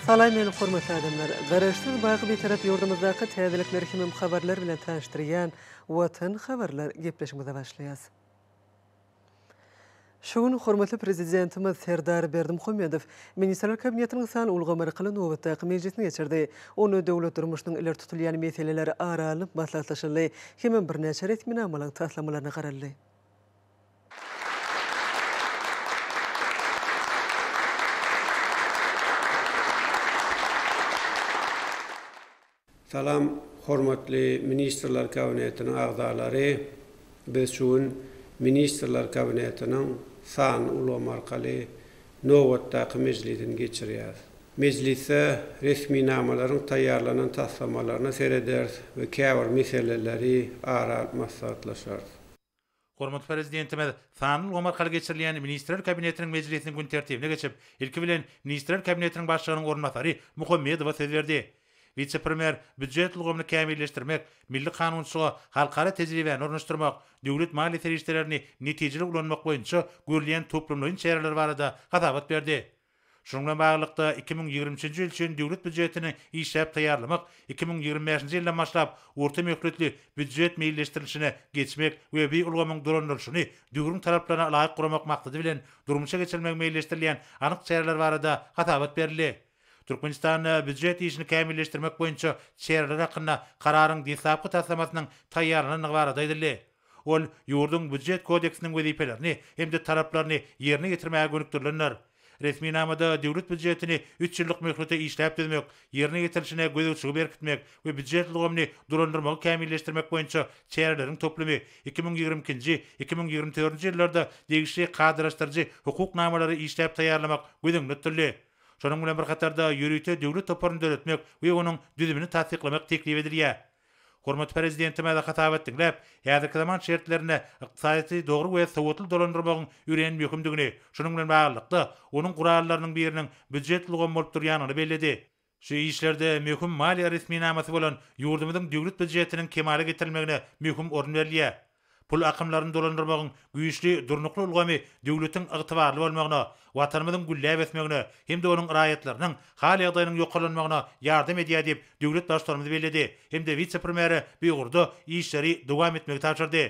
Salam meni hormatly adamlar! Garaşsyz baky Bitarap ýurdumyzdaky täzelikler hemem habarlar bilen tanyşdyrýan Watan habarlar gepleşigimize başlaýas. Şu gün hormatly Prezidentimiz Serdar Berdimuhamedow Ministrler Kabinetiniň sanly ulgam arkaly nobatdaky mejlisini geçirdi. Onda döwlet durmuşynyň ileri tutulýan meseleleri ara alnyp maslahatlaşyldy hemem birnäçe resminamalaryň taslamalaryna garaldy. Salam hormatly Ministrler Kabinetiniň agzalary! Biz şu gün Ministrler Kabinetiniň sanly ulgam arkaly nobatdaky mejlisini geçirýäris. Mejlisde resminamalaryň taýýarlanan taslamalaryna serederis we käbir meseleleri ara alyp maslahatlaşarys. Hormatly Prezidentimiz sanly ulgam arkaly geçirilýän Ministrler Kabinetiniň mejlisiniň gün tertibine geçip, ilki bilen Ministrler Kabinetiniň Başlygynyň orunbasary Muhammedowa söz berdi. Wise-premýer býujet ulgamyny kämilleşdirmek, milli kanunçylyga halkara tejribäni ornaşdyrmak, döwlet maliýe serişdelerini netijeli ulanmak boýunça görülýän toplumlaýyn çäreler barada hasabat berdi. Şunuň bilen baglylykda, 2023-nji ýyl üçin döwlet býujetini işläp taýýarlamak, 2025-nji ýyldan başlap orta möhletli býujet meýilleşdirilişine geçmek we bi ulgamyň dolandyrylyşyny döwrüň talaplaryna laýyk guramak maksady bilen durmuşa geçirilmegi meýilleşdirilýän anyk çäreler barada hasabat berildi. Türkmenistanda býujet işini kämilleşdirmek boýunça çäreler hakynda Kararyň deslapky taslamasynyň taýýarlanandygy barada aýdyldy. Ol ýurduň Býujet kodeksiniň wezipelerini hem-de talaplaryny ýerine ýetirmäge gönükdirilendir. Resminamada döwlet býujetini üç ýyllyk möhlete işläp düzmek, ýerine ýetirilişine gözegçiligi berkitmek we býujet ulgamyny dolandyrmagy kämilleşdirmek boýunça çäreleriň toplumy, 2022-nji, 2024-nji ýyllarda degişli kadalaşdyryjy hukuk namalary işläp taýýarlamak göz öňünde tutuldy. Şonuň bilen bir hatarda ýörite döwlet toparyny döretmek we onuň düzümini tassyklamak teklip edilýär. Hormatly Prezidentimiz hasabat diňläp, häzirki zaman şertlerinde ykdysadyýeti dogry we sowatly dolandyrmagyň örän möhümdigini, şunuň bilen baglylykda, onuň gurallarynyň biriniň býujet ulgamy bolup durýandygyny belledi. Şu işlerde möhüm maliýe resminamasy bolan ýurdumyzyň Döwlet býujetiniň kemala getirilmegine möhüm orun berilýär. Pul akymlaryny dolandyrmagyň güýçli, durnukly ulgamy döwletiň ygtybarly bolmagyna, Watanymyzyň gülläp ösmegine hem-de onuň raýatlarynyň hal-ýagdaýynyň ýokarlanmagyna ýardam edýär diýip, döwlet Baştutanymyz belledi hem-de wise-premýere bu ugurda işleri dowam etmegi tabşyrdy.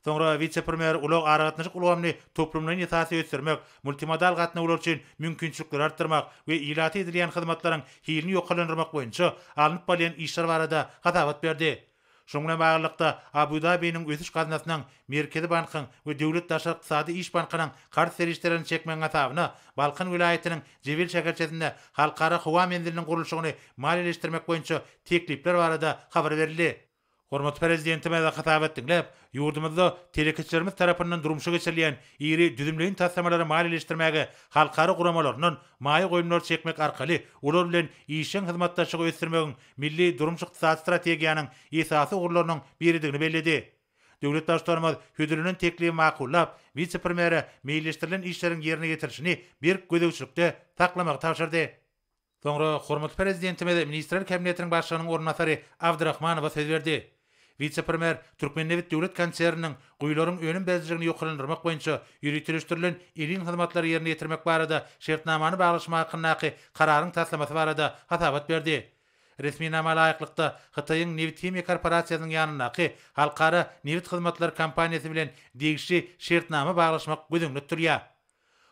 Soňra wise-premýer ulag-aragatnaşyk ulgamyny toplumlaýyn esasda ösdürmek, multimodal gatnawlar üçin mümkinçilikleri artdyrmak we ilata edilýän hyzmatlaryň hilini ýokarlandyrmak boýunça alnyp barylýan işler barada hasabat berdi. Şunuň bilen baglylykda, Abu-Dabiniň Ösüş gaznasynyň, Merkezi bankyň we Döwlet daşary ykdysady iş bankynyň karz serişdelerini çekmegiň hasabyna Balkan welaýatynyň Jebel şäherçesinde Halkara howa menziliniň gurluşygyny maliýeleşdirmek boýunça teklipler barada habar berildi. Hormatly Prezidentimiz hasabat diňläp, ýurdumyzda telekeçilerimiz tarapyndan durmuşa geçirilýän iri düzümleýin taslamalary maliýeleşdirmäge halkara guramalaryndan maýa goýumlary çekmek arkaly olar bilen işjeň hyzmatdaşlygy ösdürmegiň milli durmuş-ykdysady strategiýanyň esasy ugurlarynyň biridigini belledi. Döwlet Baştutanymyz hödürlenen teklibi makullap, wise-premýere meýilleşdirilen işleriň ýerine ýetirilişini berk gözegçilikde saklamagy tabşyrdy. Soňra hormatly Prezidentimiz Ministrler Kabinetiniň Başlygynyň orunbasary Abdyrahmanowa söz berdi. Wise-premýer Türkmennebit döwlet konserniniň guýularyň önüm berijiligini ýokarlandyrmak boýunça ýöriteleşdirilen elin hyzmatlary ýerine ýetirmek barada şertnamany baglaşmak hakyndaky Kararyň taslamasy barada hasabat berdi. Resminama laýyklykda, Hytaýyň Nebithimiýa korporasiýasynyň ýanyndaky Halkara nebit hyzmatlary kompaniýasy bilen degişli şertnama baglaşmak göz öňünde tutulýar.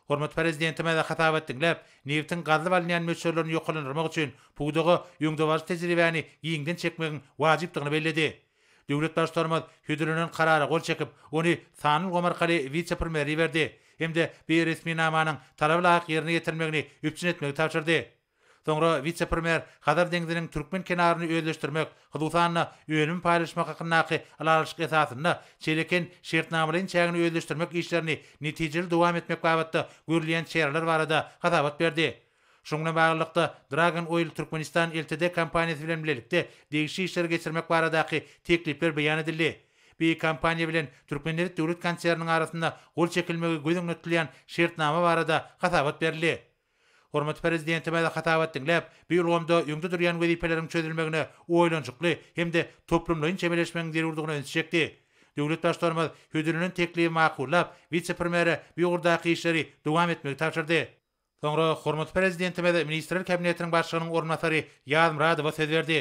Hormatly Prezidentimiz hasabat diňläp, nebitiň gazylyp alynýan möçberlerini ýokarlandyrmak üçin pudaga öňdebaryjy tejribäni giňden çekmegiň wajypdygyny belledi. Döwlet Baştutanymyz hödürlenen Karara gol çekip, ony sanly ulgam arkaly wise-premýere iberdi hem-de bu resminamanyň talaba laýyk ýerine ýetirilmegini üpjün etmegi tabşyrdy. Soňra wise-premýer Hazar deňziniň türkmen kenaryny özleşdirmek, hususan-da, önümi paýlaşmak hakyndaky ylalaşyk esasynda Çeleken şertnamalaýyn çägini özleşdirmek işlerini netijeli dowam etmek babatda görülýän çäreler barada hasabat berdi. Şunuň bilen baglylykda, Dragon Oil Türkmenistan LTD kompaniýasy bilen bilelikde degişli işleri geçirmek baradaky teklipler beýan edildi. Bu kompaniýa bilen Türkmennebit döwlet konserniniň arasynda gol çekilmegi göz öňünde tutulýan şertnama barada hasabat berildi. Hormatly Prezidentimiz hasabat diňläp, bu ulgamda öňde durýan wezipeleriň çözülmegine oýlanyşykly hem-de toplumlaýyn çemeleşmegiň zerurdygyna ünsi çekdi. Döwlet Baştutanymyz hödürlenen teklibi makullap, wise-premýere bu ugurdaky işleri dowam etmegi tabşyrdy. Soňra hormatly Prezidentimiz Ministrler Kabinetiniň Başlygynyň orunbasary Ýazmyradowa söz berdi.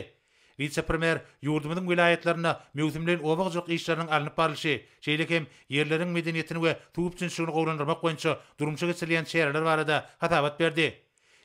Wise-premýer ýurdumyzyň welaýatlarynda möwsümleýin oba hojalyk işleriniň alnyp barlyşy, şeýle hem ýerleriň medeniýetini we suw üpjünçiligini gowulandyrmak boýunça durmuşa geçirilýän çäreler barada hasabat berdi.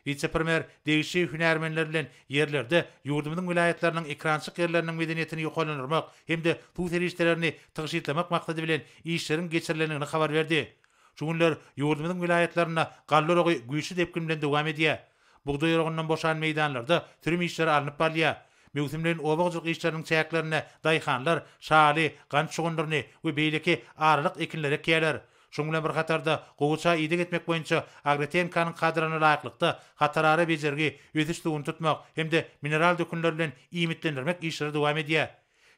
Wise-premýer degişli hünärmenler bilen ýerlerde ýurdumyzyň welaýatlarynyň ekrançyk ýerleriniň medeniýetini ýokarlandyrmak hem-de suw serişdelerini tygşytlamak maksady bilen işleriň geçirilendigini habar berdi. Şu günler ýurdumyzyň welaýatlarynda galla oragy güýçli depgin bilen dowam edýär. Bugdaý oragyndan boşan meýdanlarda sürüm işleri alnyp barylýar. Möwsümleýin oba hojalyk işleriniň çäklerinde daýhanlar şaly, gant şugundyryny we beýleki aralyk ekinleri ekýärler. Şunuň bilen bir hatarda, gowaça ideg etmek boýunça agrotehnikanyň kadalaryna laýyklykda hatarara bejergi, ösüş suwuny tutmak hem-de mineral dökünler bilen iýmitlendirmek işleri dowam edýär.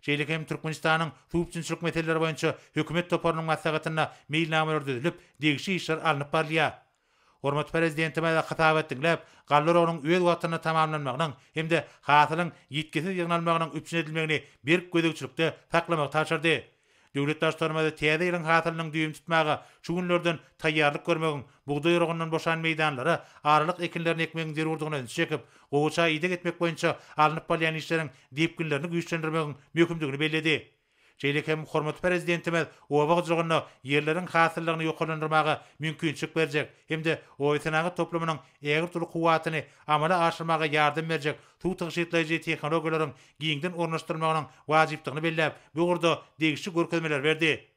Şeýle hem Türkmenistanyň suw üpjünçilik meseleleri boýunça hökümet toparynyň maslahatynda meýilnamalar düzülip, degişli işler alnyp barylýar. Hormatly Prezidentimiz hasabat diňläp, galla oragynyň öz wagtynda tamamlanmagynyň hem-de hasylyň ýitgisiz ýygnalmagynyň üpjün edilmegini berk gözegçilikde saklamagy tabşyrdy. Döwlet Baştutanymyz täze ýylyň hasylynyň düýbüni tutmaga şu günlerden taýýarlyk görmegiň, bugdaý oragyndan boşan meýdanlara aralyk ekinlerini ekmegiň zerurdygyna ünsi çekip, gowaça ideg etmek boýunça alnyp barylýan işleriň depginlerini güýçlendirmegiň möhümdigini belledi. Şeýle hem hormatly Prezidentimiz oba hojalygynda ýerleriň hasyllygyny ýokarlandyrmaga mümkinçilik berjek hem-de obasenagat toplumynyň ägirt uly kuwwatyny amala aşyrmaga ýardam berjek suw tygşytlaýjy tehnologiýalaryň giňden ornaşdyrylmagynyň wajypdygyny belläp, bu ugurda degişli görkezmeleri berdi.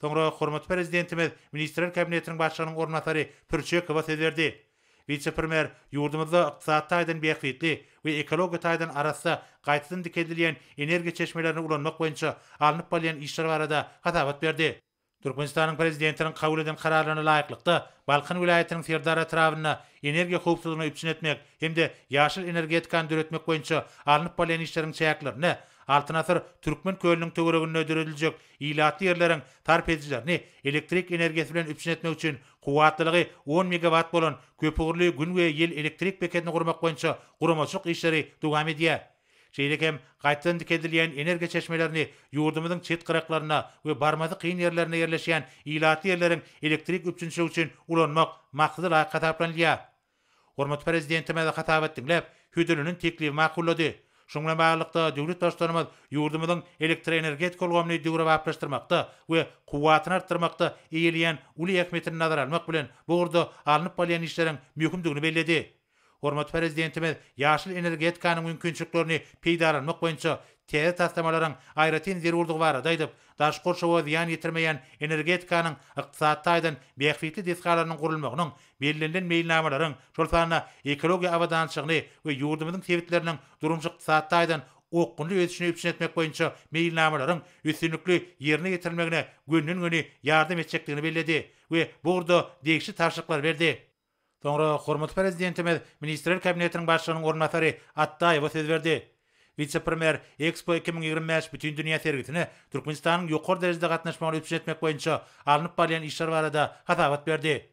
Soňra hormatly Prezidentimiz Ministrler Kabinetiniň Başlygynyň orunbasary Pürçekowa söz berdi. Wise-premýer ýurdumyzda ykdysady taýdan bähbitli we ekologiýa taýdan arassa gaýtadan dikeldilýän energiýa çeşmelerini ulanmak boýunça alnyp barylýan işler barada hasabat berdi. Türkmenistanyň Prezidentiniň kabul eden Kararlaryna laýyklykda, Balkan welaýatynyň Serdar etrabynda energiýa howpsuzlygyny üpjün etmek hem-de ýaşyl energetikany döretmek boýunça alnyp barylýan işleriň çäklerinde Altyn asyr Türkmen kölüniň töwereginde dörediljek ilatly ýerleriň sarp edijilerini elektrik energiýasy bilen üpjün etmek üçin kuwwatlylygy on megawat bolan köpugurly Gün we ýel elektrik bekedini gurmak boýunça guramaçylyk işleri dowam edýär. Şeýle hem gaýtadan dikeldilýän energiýa çeşmelerini ýurdumyzyň çet-gyraklarynda we barmasy kyn ýerlerinde ýerleşýän ilatly ýerleriň elektrik üpjünçiligi üçin ulanmak maksada laýyk hasaplanylýar. Hormatly Prezidentimiz hasabat diňläp, hödürlenen teklibi makullady. Şunuň bilen baglylykda, döwlet Baştutanymyz ýurdumyzyň elektroenergetika ulgamyny döwrebaplaşdyrmakda we kuwwatyny artdyrmakda eýeleýän uly ähmiýetini nazara almak bilen, bu ugurda alnyp barylýan işleriň möhümdigini belledi. Hormatly Prezidentimiz ýaşyl energetikanyň mümkinçiliklerini peýdalanmak boýunça täze taslamalaryň aýratyn zerurdygy barada aýdyp, daşky gurşawa zyýan ýetirmeýän energetikanyň ykdysady taýdan bähbitli desgalarynyň gurulmagynyň bellenilen meýilnamalaryň, şol sanda ekologiýa abadançylygyny we ýurdumyzyň sebitleriniň durmuş-ykdysady taýdan okgunly ösüşini üpjün etmek boýunça meýilnamalaryň üstünlikli ýerine ýetirilmegine gönden-göni ýardam etjekdigini belledi we bu ugurda degişli tabşyryklary berdi. Soňra hormatly Prezidentimiz Ministrler Kabinetiniň Başlygynyň orunbasary Atdaýewa söz berdi. Wise-premýer Ekspo 2025 bütindünýä sergisine Türkmenistanyň ýokary derejede gatnaşmagyny üpjün etmek boýunça alnyp barylýan işler barada hasabat berdi.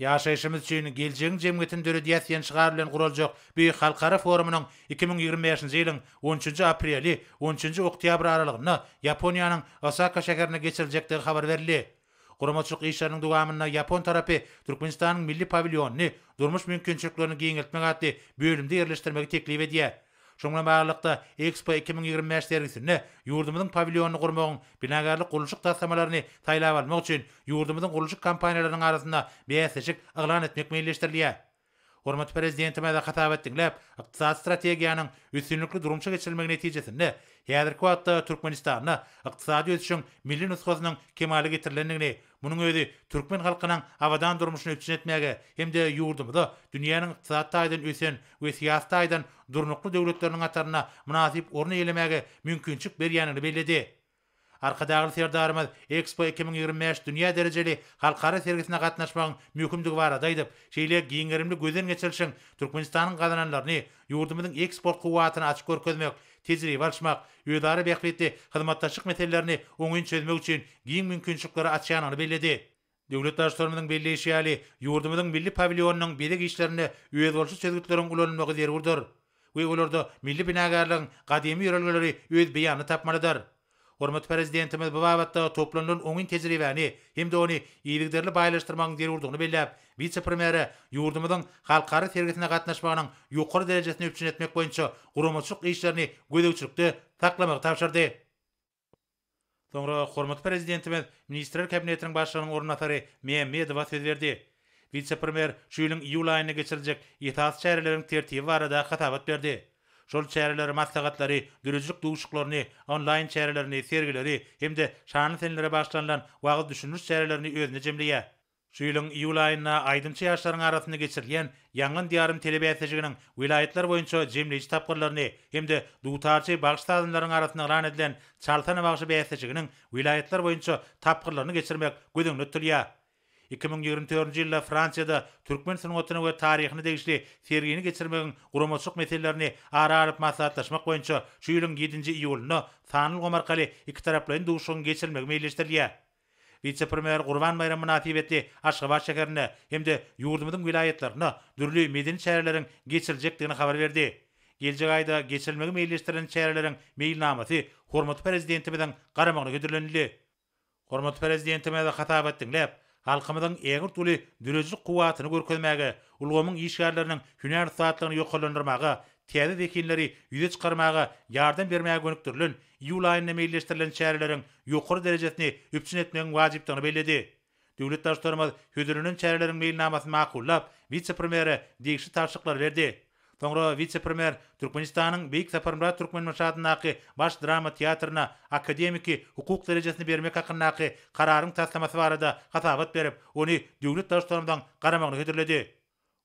Ýaşaýşymyz üçin geljegiň jemgyýetini döredýäs diýen şygar bilen guraljak bu halkara forumynyň 2025-nji ýylyň on üçünji apreli, on üçünji oktýabry aralygynda Ýaponiýanyň Osaka şäherinde geçiriljekdigi habar berildi. Guramaçylyk işleriniň dowamynda ýapon tarapy Türkmenistanyň milli pawilýonyny Durmuş mümkinçiliklerini giňeltmek atly bölümde ýerleşdirmegi teklip edýär. Şunuň bilen baglylykda, Ekspo 2025 sergisinde ýurdumyzyň pawilýonyny gurmagyň binagärlik-gurluşyk taslamalaryny saýlap almak üçin ýurdumyzyň gurluşyk kompaniýalarynyň arasynda bäsleşik yglan etmek meýilleşdirilýär. Hormatly Prezidentimiz hasabat diňläp, ykdysady strategiýanyň üstünlikli durmuşa geçirilmegi netijesinde, häzirki wagtda Türkmenistanda ykdysady ösüşiň milli nusgasynyň kemala getirilendigini, munuň özi türkmen halkynyň abadan durmuşyny üpjün etmäge hem-de ýurdumyza dünýäniň ykdysady taýdan ösen we syýasy taýdan durnukly döwletleriniň hatarynda mynasyp orun eýelemäge mümkinçilik berýändigini belledi. Arkadagly Serdarymyz Ekspo 2025 dünýä derejeli halkara sergisine gatnaşmagyň möhümdigi barada aýdyp, şeýle giň gerimli gözden geçirilişiň Türkmenistanyň gazananlaryny, ýurdumyzyň eksport kuwwatyny açyp görkezmek, tejribe alyşmak, özara bähbitli hyzmatdaşlyk meselelerini oňyn çözmek üçin giň mümkinçilikleri açýandygyny belledi. Döwlet Baştutanymyzyň belleýşi ýaly, ýurdumyzyň milli pawilýonynyň bezeg işlerinde özboluşly çözgütleriň ulanylmagy zerurdyr we olarda milli binagärligiň gadymy ýörelgeleri öz beýanyny tapmalydyr. Hormatly Prezidentimiz bu babatda toplanylan oňyn tejribäni hem-de ony yzygiderli baýlaşdyrmagyň zerurdygyny belläp, wise-premýere ýurdumyzyň halkara sergisine gatnaşmagynyň ýokary derejesini üpjün etmek boýunça guramaçylyk işlerini gözegçilikde saklamagy tabşyrdy. Soňra hormatly Prezidentimiz Ministrler Kabinetiniň Başlygynyň orunbasary Mämmedowa söz berdi. Wise-premýer şu ýylyň iýul aýynda geçiriljek esasy çäreleriň tertibi barada hasabat berdi. Şol çäreler maslahatlary, döredijilik duşuşyklaryny, onlaýn çärelerini, sergileri hem-de şanly senelere bagyşlanylan wagyz-düşündiriş çärelerini özünde jemleýär. Şu ýylyň iýul aýynda aýdymçy ýaşlaryň arasynda geçirilýän Ýaňlan Diýarym telebäsleşiginiň welaýatlar boýunça jemleýji tapgyrlaryny hem-de dutarçy bagşy-sazandalaryň arasynda yglan edilen Çalsana bagşy bäsleşiginiň welaýatlar boýunça tapgyrlaryny geçirmek göz öňünde tutulýar. 2024-nji ýylda Fransiýada türkmen sungatyna we taryhyna degişli sergini geçirmegiň guramaçylyk meselelerini ara alyp maslahatlaşmak boýunça şu ýylyň ýedinji iýulynda sanly ulgam arkaly ikitaraplaýyn duşuşygyň geçirilmegi meýilleşdirilýär. Wise-premýer Gurban baýramy mynasybetli Aşgabat şäherinde hem-de ýurdumyzyň welaýatlarynda dürli medeni çäreleriň geçiriljekdigini habar berdi. Geljek aýda geçirilmegi meýilleşdirilen çäreleriň meýilnamasy hormatly Prezidentimiziň garamagyna hödürlenildi. Hormatly Prezidentimiz hasabat diňläp, halkymyzyň ägirt uly döredijilik kuwwatyny görkezmäge, ulgamyň işgärleriniň hünär ussatlygyny ýokarlandyrmaga, täze zehinleri ýüze çykarmaga ýardam bermäge gönükdirilen iýul aýynda meýilleşdirilen çäreleriň ýokary derejesini üpjün etmegiň wajypdygyny belledi. Döwlet Baştutanymyz hödürlenen çäreleriň meýilnamasyny makullap, wise-premýere degişli tabşyryklary berdi. Soňra wise-premýer Türkmenistanyň Beýik Saparmyrat Türkmenbaşy adyndaky Baş drama teatryna akademiki hukuk derejesini bermek hakyndaky Kararyň taslamasy barada hasabat berip, ony döwlet Baştutanymyzyň garamagyna hödürledi.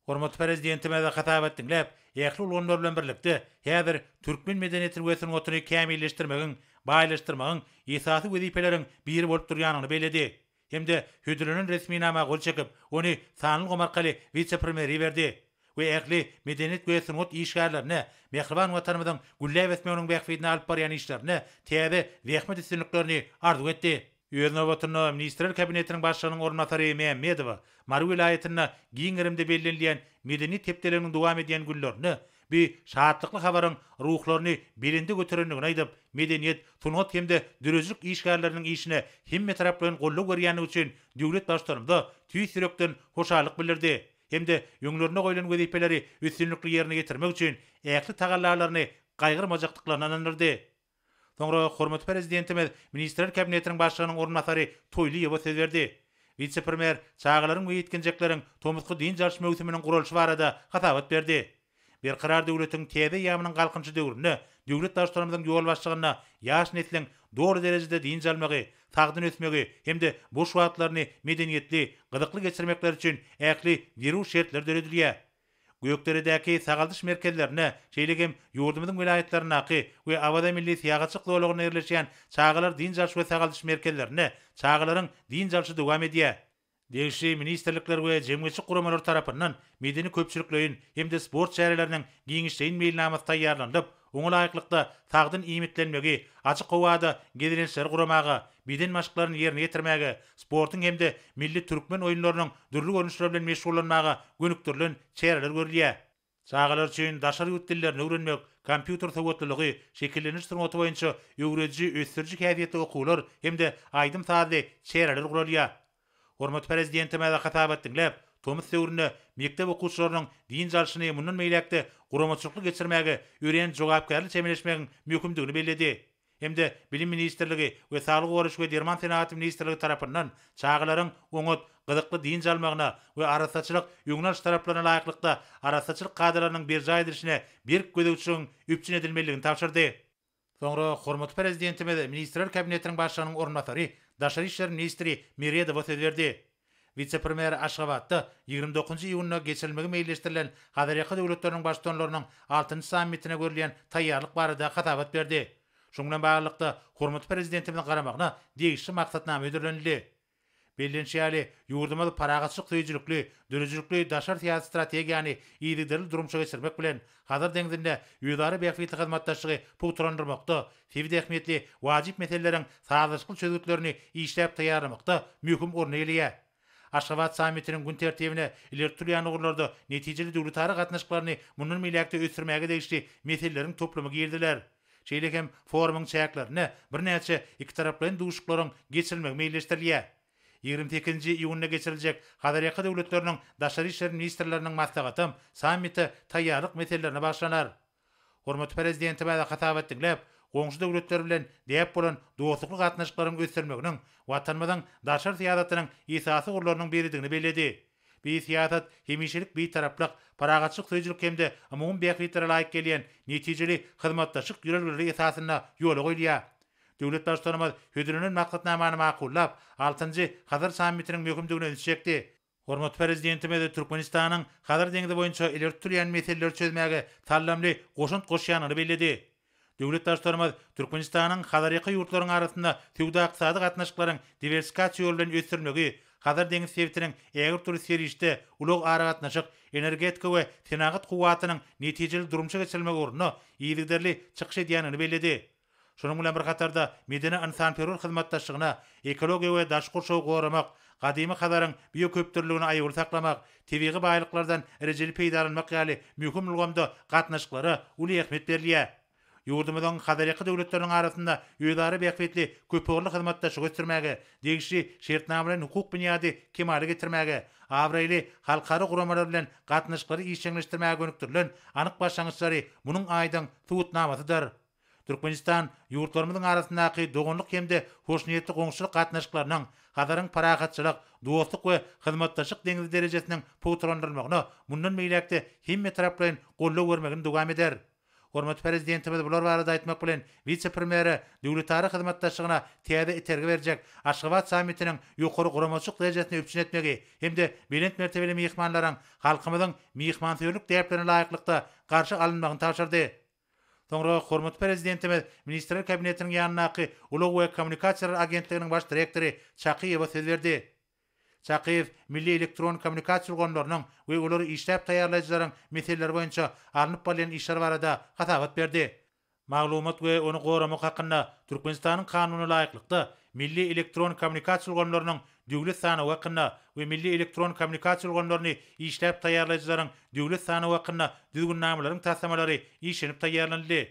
Hormatly Prezidentimiz hasabat diňläp, ähli ulgamlar bilen birlikde, häzir türkmen medeniýetini we sungatyny kämilleşdirmegiň, baýlaşdyrmagyň esasy wezipeleriň biri bolup durýandygyny belledi hem-de hödürlenen resminama gol çekip, ony sanly ulgam arkaly wise-premýere iberdi we ähli medeniýet we sungat işgärlerine mähriban Watanymyzyň gülläp ösmeginiň bähbidine alyp barýan işlerinde täze zähmet üstünliklerini arzuw etdi. Öz nobatynda, Ministrler Kabinetiniň Başlygynyň orunbasary Mämmedowa Mary welaýatynda giň gerimde bellenilýän Medeniýet hepdeliginiň dowam edýän günlerinde bu şatlykly habaryň ruhlaryny belende göterendigini aýdyp, medeniýet, sungat hem-de döredijilik işgärleriniň işine hemmetaraplaýyn goldaw berýändigi üçin döwlet Baştutanymyza tüýs ýürekden hoşallyk bildirdi hem-de öňlerinde goýlan wezipeleri üstünlikli ýerine ýetirmek üçin ähli tagallalaryny gaýgyrmajakdyklaryna ynandyrdy. Soňra hormatly Prezidentimiz Ministrler Kabinetiniň Başlygynyň orunbasary Toýlyýewa söz berdi. Wise-premýer çagalaryň we ýetginjekleriň tomusky dynç alyş möwsüminiň guralyşy barada hasabat berdi. Berkarar döwletiň täze eýýamynyň Galkynyşy döwründe döwlet Baştutanymyzyň ýolbaşçylygynda ýaş nesliň doly derejede dynç almagy, sagdyn ösmegi hem-de boş wagtlaryny medeniýetli, gyzykly geçirmekleri üçin ähli zerur şertler döredilýär. Gökderedäki sagaldyş merkezlerinde, şeýle hem ýurdumyzyň welaýatlaryndaky we Awaza milli syýahatçylyk zolagynda ýerleşýän çagalar dynç alyş we sagaldyş merkezlerinde çagalaryň dynç alşy dowam edýär. Degişli ministrlikler we jemgyýetçilik guramalary tarapyndan medeni-köpçülikleýin hem-de sport çäreleriniň giňişleýin meýilnamasy taýýarlanylyp, Oňa laýyklykda, sagdyn iýmitlenmegi, açyk howada gezelençleri guramaga, beden maşklaryny ýerine ýetirmäge, sportuň hem-de milli türkmen oýunlarynyň dürli görnüşleri bilen meşgullanmaga gönükdirilen çäreler görülýär. Çagalar üçin daşary ýurt dillerini öwrenmek, kompýuter sowatlylygy, şekillendiriş sungaty boýunça öwrediji, ösdüriji häsiýetli okuwlar hem-de aýdym-sazly çäreler guralýar. Hormatly Prezidentimiz hasabat diňläp, tomus döwründe mekdep okuwçylarynyň dynç alşyny mundan beýläk-de guramaçylykly geçirmäge örän jogapkärli çemeleşmegiň möhümdigini belledi hem-de Bilim ministrligi we Saglygy goraýyş we derman senagaty ministrligi tarapyndan çagalaryň oňat, gyzykly dynç almagyna we arassaçylyk öňüni alyş talaplaryna laýyklykda arassaçylyk kadalarynyň berjaý edilişine berk gözegçiligiň üpjün edilmelidigini tabşyrdy. Soňra hormatly Prezidentimiz Ministrler Kabinetiniň Başlygynyň orunbasary, daşary işler ministri Meredowa söz berdi. Wise-premýer Aşgabatda 29 iýunda geçirilmegi meýilleşdirilen Hazarýaka döwletleriniň Baştutanlarynyň altynjy sammitine görülýän taýýarlyk barada hasabat berdi. Şunuň bilen baglylykda, hormatly Prezidentimiziň garamagyna degişli maksatnama hödürlenildi. Bellenişi ýaly, ýurdumyz parahatçylyk söýüjilikli, döredijilikli daşary syýasy strategiýany yzygiderli durmuşa geçirmek bilen, Hazar deňzinde özara bähbitli hyzmatdaşlygy pugtalandyrmakda, sebit ähmiýetli wajyp meseleleriň sazlaşykly çözgütlerini işläp taýýarlamakda möhüm orun eýeleýär. Aşgabat sammitiniň gün tertibine ileri tutulýan ugurlarda netijeli döwletara gatnaşyklaryny mundan beýläk-de ösdürmäge degişli meseleleriň toplumy giriziler. Şeýle hem forumyň çäklerinde birnäçe ikitaraplaýyn duşuşyklaryň geçirilmegi meýilleşdirilýär. 28-nji iýunda geçiriljek Hazarýaka döwletleriniň daşary işler ministrleriniň maslahatam sammite taýýarlyk meselelerine bagyşlanar. Hormatly Prezidentimiz hasabat diňläp, goňşy döwletler bilen däp bolan dostlukly gatnaşyklaryň ösdürilmeginiň Watanymyzyň daşary syýasatynyň esasy ugurlarynyň biridigini belledi. Bu syýasat hemişelik Bitaraplyk, parahatçylyk söýüjilik hem-de umumy bähbitlere laýyk gelýän netijeli hyzmatdaşlyk ýörelgeleri esasynda ýola goýulýar. Döwlet Baştutanymyz hödürlenen maksatnamany makullap, altynjy Hazar sammitiniň möhümdigine ünsi çekdi. Hormatly Prezidentimiz Türkmenistanyň Hazar deňzi boýunça ileri tutulýan meseleleri çözmäge saldamly goşant goşýandygyny belledi. Döwlet Baştutanymyz Türkmenistanyň Hazarýaka ýurtlaryň arasynda söwda-ykdysady gatnaşyklaryň diwersifikasiýa ýoly bilen ösdürilmegi, Hazar deňiz sebitiniň ägirt uly serişde, ulag-aragatnaşyk, energetika we senagat kuwwatynyň netijeli durmuşa geçirilmegi ugrunda yzygiderli çykyş edýändigini belledi. Şunuň bilen bir hatarda, medeni-ynsanperwer hyzmatdaşlygyna, ekologiýa we daşky gurşawy goramak, gadymy Hazaryň bioköpdürlüligini aýawly saklamak, tebigy baýlyklardan rejeli peýdalanmak ýaly möhüm ulgamda gatnaşyklara uly ähmiýet berilýär. Ýurdumyzyň Hazarýaka döwletleriniň arasynda özara bähbitli köpugurly hyzmatdaşlygy ösdürmäge, degişli şertnamalaýyn-hukuk binýady kemala getirmäge, abraýly halkara guramalar bilen gatnaşyklary işjeňleşdirmäge gönükdirilen anyk başlangyçlary munuň aýdyň subutnamasydyr. Türkmenistan ýurtlarymyzyň arasyndaky doganlyk hem-de hoşniýetli goňşuçylyk gatnaşyklarynyň Hazaryň parahatçylyk, dostluk we hyzmatdaşlyk deňzi derejesiniň pugtalandyrylmagyna mundan beýläk-de hemmetaraplaýyn goldaw bermegini dowam eder. Hormatly Prezidentimiz bular barada aýtmak bilen, wise-premýere döwletara hyzmatdaşlygyna täze itergi berjek Aşgabat sammitiniň ýokary guramaçylyk derejesini üpjün etmegi hem-de belent mertebeli myhmanlaryň halkymyzyň myhmansöýerlik däplerine laýyklykda garşy alynmagyny tabşyrdy. Soňra hormatly Prezidentimiz Ministrler Kabinetiniň ýanyndaky Ulag we kommunikasiýalar agentliginiň baş direktory Çakyýewe söz berdi. Çakyýew milli elektron kommunikasiýa ulgamlarynyň we olary işläp taýýarlaýjylaryň meseleleri boýunça alnyp barylýan işler barada hasabat berdi. Maglumat we ony goramak hakynda Türkmenistanyň Kanunyna laýyklykda, Milli elektron kommunikasiýa ulgamlarynyň döwlet sanawy hakynda we Milli elektron kommunikasiýa ulgamlaryny işläp taýýarlaýjylaryň döwlet sanawy hakynda düzgünnamalaryň taslamalary işlenip taýýarlanyldy.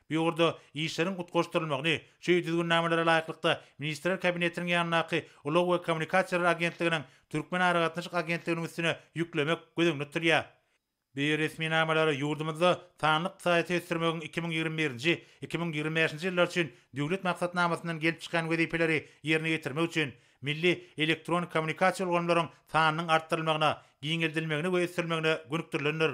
Bu ugurda işleriň utgaşdyrylmagyny şu düzgünnamalara laýyklykda Ministrler Kabinetiniň ýanyndaky Ulag we kommunikasiýalar agentliginiň Türkmenaragatnaşyk agentliginiň üstüne ýüklemek göz öňünde tutulýar. Bu resminamalar ýurdumyzda sanly ykdysadyýeti ösdürmegiň 2021-nji, 2025-nji ýyllar üçin Döwlet maksatnamasyndan gelip çykýan wezipeleri ýerine ýetirmek üçin milli elektron kommunikasiýa ulgamlaryň sanynyň artdyrylmagyna, giňeldilmegine we ösdürilmegine gönükdirilendir.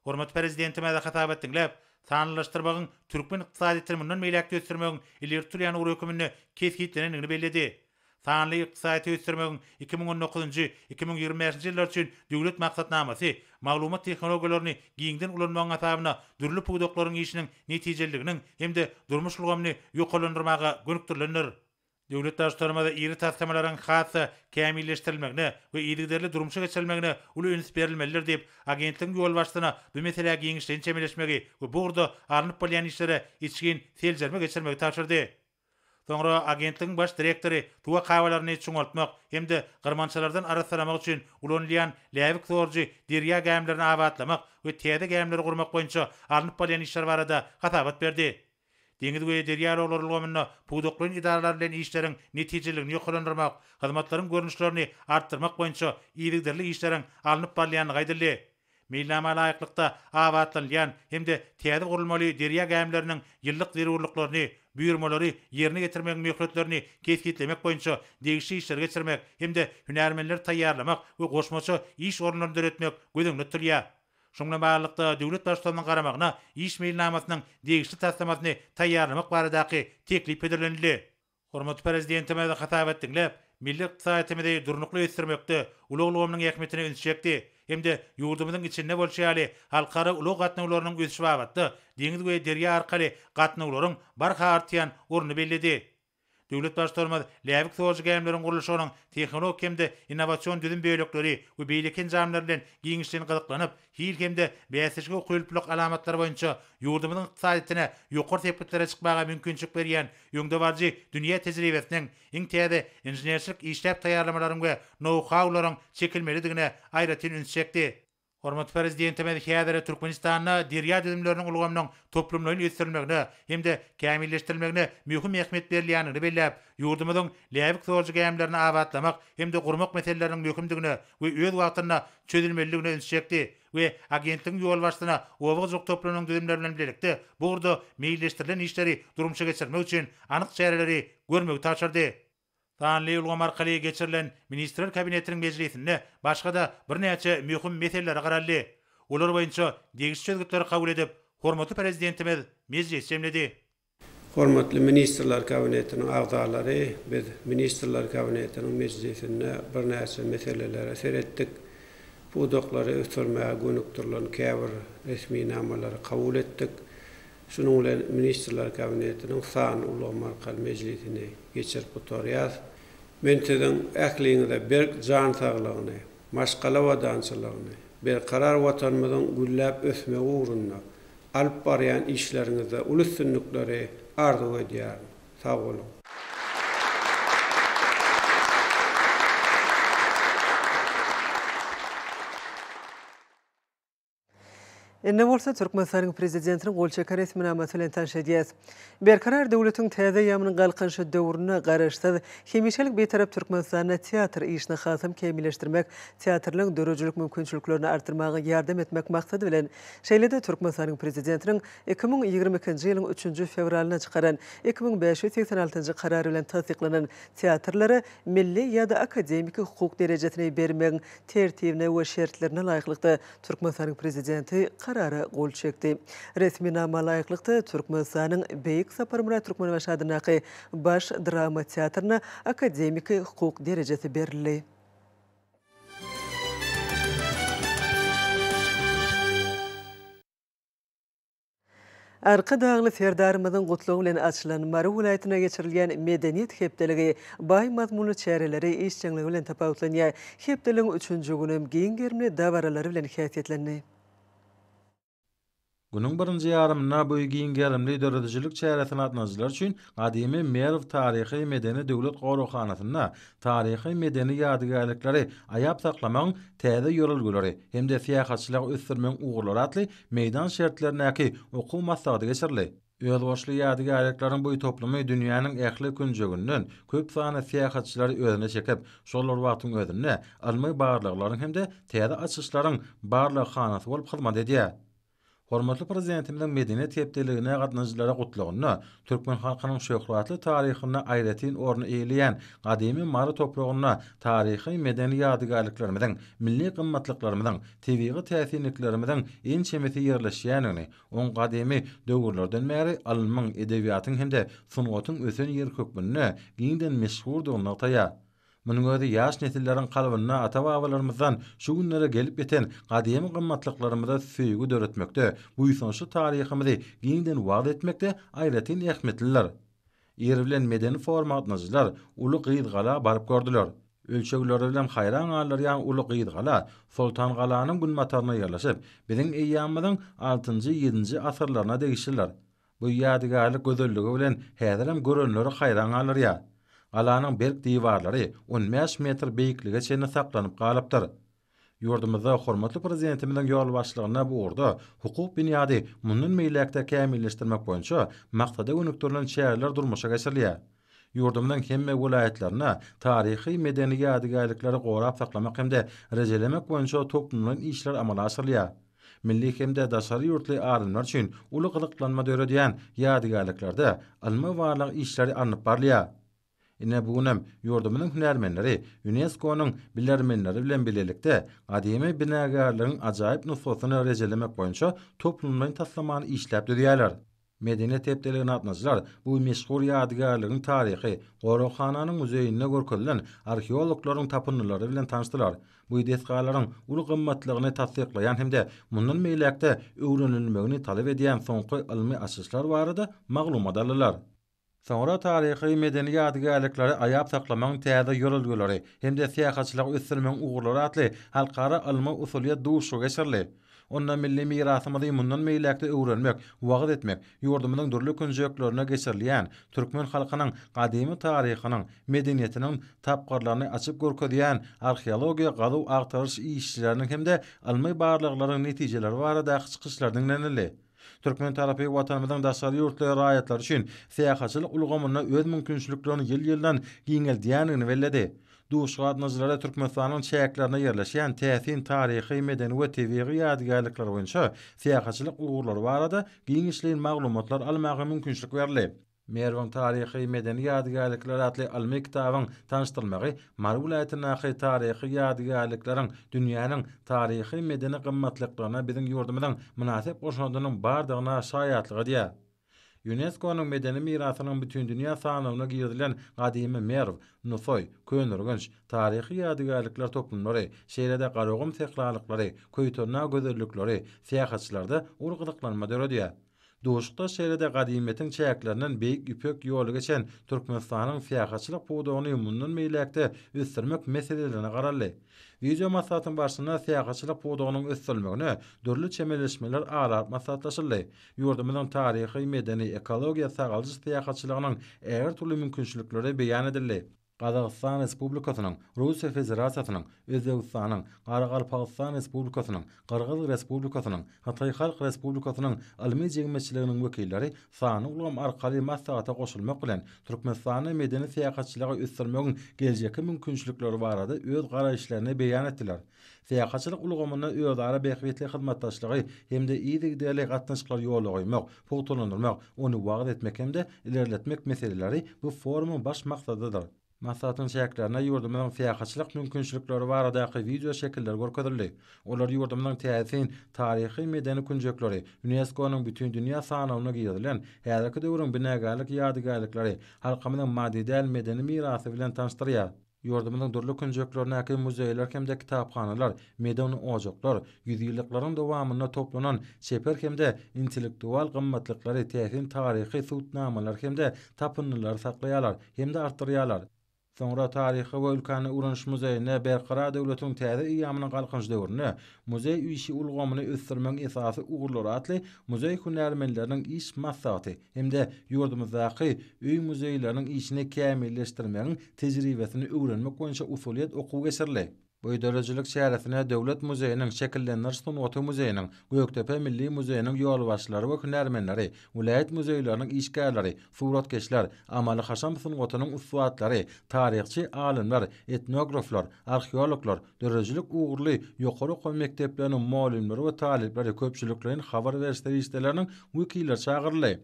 Hormatly Prezidentimiz hasabat diňläp, sanlylaşdyrmagyň türkmen ykdysadyýetini mundan beýläk-de ösdürmegiň ileri tutulýan ugry hökmünde kesgitlenendigini belledi. Sanly ykdysadyýeti ösdürmegiň 2019-njy, 2025-nji ýyllar üçin Döwlet maksatnamasy maglumat tehnologiýalaryny giňden ulanmagyň hasabyna dürli pudaklaryň işiniň netijeliliginiň hem-de durmuş ulgamyny ýokarlandyrmaga gönükdirilendir. Döwlet Baştutanymyz iri taslamalaryň has-da kämilleşdirilmegine we yzygiderli durmuşa geçirilmegine uly üns berilmelidir diýip, agentligiň ýolbaşçysyna bu meselä giňişleýin çemeleşmegi we bu ugurda alnyp barylýan işlere içgin seljerme geçirmegi tabşyrdy. Soňra agentligiň baş direktory suw akabalaryny çuňaltmak hem-de gyrmançalardan arassalamak üçin ulanylýan läbik sorujy derýa gämilerini abatlamak we täze gämileri gurmak boýunça alnyp barylýan işler barada hasabat berdi. Deňiz we derýa ulaglary ulgamynda pudaklaýyn edaralar bilen işleriň netijeliligini ýokarlandyrmak, hyzmatlaryň görnüşlerini artdyrmak boýunça yzygiderli işleriň alnyp barylýandygy aýdyldy. Meýilnama laýyklykda abatlanylýan hem-de täze gurulmaly derýa gämileriniň ýyllyk zerurlyklaryny, buýurmalary ýerine ýetirmegiň möhletlerini kesgitlemek boýunça degişli işleri geçirmek hem-de hünärmenleri taýýarlamak we goşmaça iş orunlaryny döretmek göz öňünde tutulýar. Şunuň bilen baglylykda, döwlet Baştutanynyň garamagyna iş meýilnamasynyň degişli taslamasyny taýýarlamak baradaky teklip hödürlenildi. Hormatly Prezidentimiz hasabat diňläp, milli ykdysadyýetimizi durnukly ösdürmekde ulag ulgamynyň ähmiýetine ünsi çekdi hem-de ýurdumyzyň içinde bolşy ýaly, halkara ulag gatnawlarynyň ösüşi babatda deňiz we derýa arkaly gatnawlaryň barha artýan ornuny belledi. Döwlet Baştutanymyz läbik sorujy gämileriň gurluşygynyň tehnologik hem-de innowasion düzüm bölekleri we beýleki enjamlar bilen giňişleýin gyzyklanyp, hil hem-de bäsleşige ukyplylyk alamatlary boýunça ýurdumyzyň ykdysadyýetine ýokary sepgitlere çykmaga mümkinçilik berýän öňdebaryjy dünýä tejribesiniň, iň täze inženerçilik işläp taýýarlamalaryň we nou-haularyň çekilmelidigine aýratyn üns çekdi. Hormatly Prezidentimiz häzir Türkmenistanda derýa düzümleriniň ulgamynyň toplumlaýyn ösdürilmegine hem-de kämilleşdirilmegine möhüm ähmiýet berilýändigini belläp, ýurdumyzyň läbik sorujy gämilerini abatlamak hem-de gurmak meseleleriniň möhümdigine we öz wagtynda çözülmelidigine ünsi çekdi we agentligiň ýolbaşçysyna oba hojalyk toplumynyň düzümleri bilen bilelikde bu ugurda meýilleşdirilen işleri durmuşa geçirmek üçin anyk çäreleri görmegi tabşyrdy. Sanly ulgam arkaly geçirilen Ministrler Kabinetiniň mejlisinde başga-da birnäçe möhüm meselelere garaldy. Olar boýunça degişli çözgütleri kabul edip, hormatly Prezidentimiz mejlisi jemledi. Hormatly Ministrler Kabinetiniň agzalary, biz Ministrler Kabinetiniň mejlisinde birnäçe meselelere seretdik. Pudaklary ösdürmäge gönükdirilen käbir resminamalary kabul etdik. Şunuň bilen Ministrler Kabinetiniň sanly ulgam arkaly mejlisini geçirip gutarýas. Men siziň ähliňize berk jan saglygyny, maşgala abadançylygyny, berkarar Watanymyzyň gülläp ösmegi ugrunda alyp barýan işleriňizde uly üstünlikleri arzuw edýärin. Sag boluň! Indi bolsa Türkmenistanyň Prezidentiniň gol çeken resminamasy bilen tanyş edýäs. Berkarar döwletiň täze eýýamynyň Galkynyşy döwründe Garaşsyz, hemişelik Bitarap Türkmenistanda teatr işini hasam kämilleşdirmek, teatrlaryň döredijilik mümkinçiliklerini artdyrmaga ýardam etmek maksady bilen, şeýle-de Türkmenistanyň Prezidentiniň 2022-nji ýylyň üçünji fewralynda çykaran 2586-njy Karary bilen tassyklanan Teatrlara milli ýa-da akademiki hukuk derejesini bermegiň tertibine we şertlerine laýyklykda Türkmenistanyň Prezidenti Karara gol çekdi. Resminama laýyklykda, Türkmenistanyň Beýik Saparmyrat Türkmenbaşy adyndaky Baş drama teatryna akademiki hukuk derejesi berildi. Arkadagly Serdarymyzyň Gutlagy bilen açylan Mary welaýatynda geçirilýän Medeniýet hepdeligi baý mazmunly çäreleri, işjeňligi bilen tapawutlanýar. Hepdeligiň üçünji günem giň gerimli dabaralary bilen häsiýetlendi. Günüň birinji ýarymynda bu giň gerimli döredijilik çäresine gatnaşyjylar üçin gadymy Merw taryhy-medeni döwlet goraghanasynda taryhy-medeni ýadygärlikleri aýap saklamagyň täze ýörelgeleri hem-de syýahatçylygy ösdürmegiň ugurlary atly meýdan şertlerindäki okuw maslahaty geçirildi. Özboluşly ýadygärlikleriň bu toplumy dünýäniň ähli künjeginden köp sanly syýahatçylary özüne çekip, şol bir wagtyň özünde ylmy barlaglaryň hem-de täze açyşlaryň barlaghanasy bolup hyzmat edýär. Hormatly Prezidentimiziň Medeniýet hepdeligine gatnaşyjylara Gutlagynda türkmen halkynyň şöhratly taryhynda aýratyn orny eýeleýän gadymy Mary topragynda taryhy-medeni ýadygärliklerimiziň, milli gymmatlyklarymyzyň, tebigy täsinliklerimiziň ençemesi ýerleşýändigini, oň gadymy döwürlerden bäri ylmyň, edebiýatyň hem-de sungatyň ösen ýeri hökmünde giňden meşhurdygyny nygtaýar. Munuň özi ýaş nesilleriň kalbynda ata-babalarymyzdan şu günlere gelip ýeten gadymy gymmatlyklarymyza söýgi döretmekde, buýsançly taryhymyzy giňden wagyz etmekde aýratyn ähmiýetlidir. Ir bilen medeni foruma gatnaşyjylar Uly Gyzgala baryp gördüler. Ölçegleri bilen haýran galdyrýan Uly Gyzgala Soltangalanyň günbatarynda ýerleşip, biziň eýýamymyzyň altynjy-ýedinji asyrlaryna degişlidir. Bu ýadygärlik gözelligi bilen häzirem görenleri haýran galdyrýar. Galanyň berk diwarlary on bäş metr beýiklige çenli saklanyp galypdyr. Ýurdumyzda hormatly Prezidentimiziň ýolbaşçylygynda bu ugurda hukuk binýady mundan beýläk-de kämilleşdirmek boýunça maksada gönükdirilen çäreler durmuşa geçirilýär. Ýurdumyzyň hemme welaýatlarynda taryhy-medeni ýadygärlikleri gorap saklamak hem-de rejelemek boýunça toplumlaýyn işler amala aşyrylýar. Milli hem-de daşary ýurtly alymlar üçin uly gyzyklanma döredýän ýadygärliklerde ylmy-barlag işleri alnyp barylýar. Ine, bu günem ýurdumyzyň hünärmenleri ÝUNESKO-nyň bilermenleri bilen bilelikde gadymy binagärligiň ajaýyp nusgasyny rejelemek boýunça toplumlaýyn taslamany işläp düzýärler. Medeniýet hepdeligine gatnaşyjylar bu meşhur ýadygärligiň taryhy, goraghananyň muzeýinde görkezilen arheologlaryň tapyndylary bilen tanyşdylar. Bu desgalaryň uly gymmatlygyny tassyklaýan hem-de mundan beýläk-de öwrenilmegini talap edýän soňky ylmy açyşlar barada maglumat aldylar. Soňra taryhy-medeni ýadygärlikleri aýap saklamagyň täze ýörelgeleri hem-de syýahatçylygy ösdürmegiň ugurlary atly halkara ylmy-usulyýet duşuşygy geçirildi. Onda milli mirasymyzy mundan beýläk-de öwrenmek, wagyz etmek, ýurdumyzyň dürli künjeklerinde geçirilýän türkmen halkynyň gadymy taryhynyň, medeniýetiniň tapgyrlaryny açyp görkezýän arheologiýa gazuw-agtaryş işleriniň hem-de ylmy barlaglaryň netijeleri baradaky çykyşlar diňlenildi. Türkmen tarapy Watanymyzyň daşary ýurtly raýatlary üçin syýahatçylyk ulgamynda öz mümkinçiliklerini ýyl-ýyldan giňeldýändigini belledi. Duşuşyga gatnaşyjylara Türkmenistanyň çäklerinde ýerleşýän täsin taryhy, medeni we tebigy ýadygärlikler boýunça syýahatçylyk ugurlary barada giňişleýin maglumatlar almaga mümkinçilik berildi. Merwiň taryhy-medeni ýadygärlikleri atly ylmy kitabyň tanyşdyrylmagy Mary welaýatyndaky taryhy ýadygärlikleriň dünýäniň taryhy-medeni gymmatlyklaryna biziň ýurdumyzyň mynasyp goşandynyň bardygyna şaýatlyk edýär. Ýunesko-nyň medeni mirasynyň bütindünýä sanawyna girizilen gadymy Merw, Nusaý, Köneürgenç taryhy ýadygärlikler toplumlary, şeýle-de Garagum sähralyklary, Köýtendag gözellikleri syýahatçylarda uly gyzyklanma döredýär. Duşuşykda şeýle-de gadymyýetiň çäklerinden Beýik Ýüpek ýoly geçen Türkmenistanyň syýahatçylyk pudagyny mundan beýläk-de ösdürmek meselelerine garaldy. Wideomaslahatyň barşynda syýahatçylyk pudagynyň ösdürilmegine dürli çemeleşmeler ara alyp maslahatlaşyldy. Ýurdumyzyň taryhy, medeni, ekologiýa, sagaldyş syýahatçylygynyň ägirt uly mümkinçilikleri beýan edildi. Gazagystan Respublikasynyň, Russiýa Federasiýasynyň, Özbegistanyň, Garagalpagystan Respublikasynyň, Gyrgyz Respublikasynyň, Hytaý Halk Respublikasynyň ylmy jemgyýetçiliginiň wekilleri sanly ulgam arkaly maslahata goşulmak bilen, Türkmenistanda medeni syýahatçylygy ösdürmegiň geljekki mümkinçilikleri barada öz garaýyşlaryny beýan etdiler. Syýahatçylyk ulgamynda özara bähbitli hyzmatdaşlygy hem-de yzygiderli gatnaşyklary ýola goýmak, pugtalandyrmak, ony wagyz etmek hem-de ilerletmek meseleleri bu forumyň baş maksadydyr. Maslahatyň çäklerinde ýurdumyzyň syýahatçylyk mümkinçilikleri baradaky wideo şekiller görkezildi. Olar ýurdumyzyň täsin taryhy-medeni künjekleri, UNESKO-nyň Bütindünýä sanawyna girizilen häzirki döwrüň binagärlik ýadygärlikleri, halkymyzyň maddy däl medeni mirasy bilen tanyşdyrýar. Ýurdumyzyň dürli künjeklerindäki muzeýler hem-de kitaphanalar, medeni ojaklar ýüzýyllyklaryň dowamynda toplanan çeper hem-de intellektual gymmatlyklary, täsin taryhy subutnamalary hem-de tapyndylary saklaýarlar hem-de artdyrýarlar. Soňra Taryhy we ülkäni öwreniş muzeýinde Berkarar döwletiň täze eýýamynyň Galkynyş döwründe muzeý işi ulgamyny ösdürmegiň esasy ugurlary atly muzeý hünärmenleriniň iş maslahaty hem-de ýurdumyzdaky öý muzeýleriniň işini kämilleşdirmegiň tejribesini öwrenmek boýunça usulyýet okuwy geçirildi. Bu döredijilik çäresine Döwlet muzeýiniň, Şekillendiriş sungaty muzeýiniň, Gökdepe milli muzeýiniň ýolbaşçylary we hünärmenleri, welaýat muzeýleriniň işgärleri, suratkeşler, amaly-haşam sungatynyň ussatlary, taryhçy alymlar, etnograflar, arheologlar, döredijilik ugurly ýokary okuw mekdepleriniň mugallymlary we talyplary, köpçülikleýin habar beriş serişdeleriniň wekilleri çagyryldy.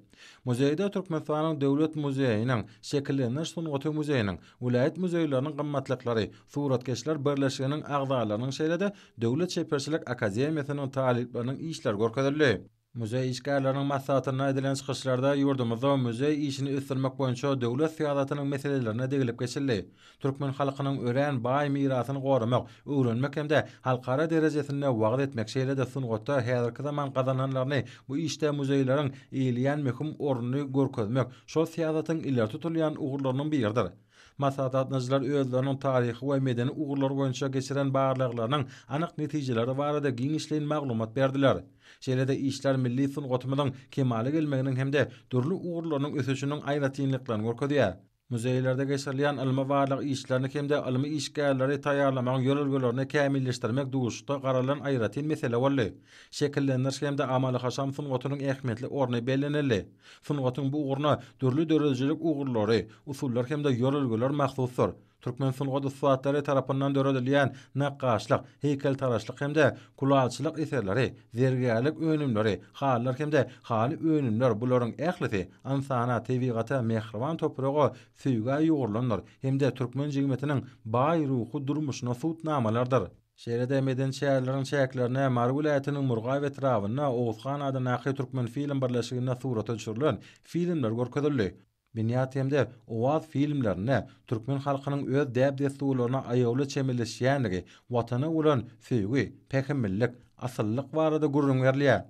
Muzeýde Türkmenistanyň Döwlet muzeýiniň, Şekillendiriş sungaty muzeýiniň, welaýat muzeýleriniň gymmatlyklary, Suratkeşler birleşiginiň agzalarynyň şeýle-de Döwlet çeperçilik akademiýasynyň talyplarynyň işleri görkezildi. Muzeý işgärleriniň maslahatynda edilen çykyşlarda ýurdumyzda muzeý işini ösdürmek boýunça döwlet syýasatynyň meselelerine degilip geçildi. Türkmen halkynyň örän baý mirasyny goramak, öwrenmek hem-de halkara derejesinde wagyz etmek, şeýle-de sungatda häzirki zaman gazananlaryny bu işde muzeýleriň eýeleýän möhüm ornuny görkezmek şol syýasatyň ileri tutulýan ugurlarynyň biridir. Maslahata gatnaşyjylar özleriniň taryhy we medeni ugurlar boýunça geçiren barlaglarynyň anyk netijeleri barada giňişleýin maglumat berdiler. Şeýle-de işler milli sungatymyzyň kemala gelmeginiň hem-de dürli ugurlarynyň ösüşiniň aýratynlyklaryny görkezýär. Muzeýlerde geçirilýän ylmy-barlag işlerini hem-de ylmy işgärleri taýýarlamagyň ýörelgelerini kämilleşdirmek duşuşykda garalan aýratyn mesele boldy. Şekillendiriş hem-de amaly-haşam sungatynyň ähmiýetli orny bellenildi. Sungatyň bu ugruna dürli döredijilik ugurlary, usullar hem-de ýörelgeler mahsusdyr. Türkmen sungat ussatlary tarapyndan döredilýän nakgaşlyk, heýkeltaraşlyk hem-de kulalçylyk eserleri, zergärlik önümleri, halylar hem-de haly önümler bularyň ählisi ynsana, tebigata, mähriban topraga söýgä ýugrulandyr hem-de türkmen jemgyýetiniň baý ruhy durmuşyna subutnamalardyr. Şeýle-de medeni çäreleriň çäklerinde Mary welaýatynyň Murgap etrabynda Oguzhan adyndaky Türkmenfilm birleşiginde surata düşürilen filmler görkezildi. Binýat hem-de Owaz filmlerinde türkmen halkynyň öz däp-dessurlaryna aýawly çemeleşýändigi, Watana bolan söýgi, pähimlilik, asyllylyk barada gürrüň berilýär.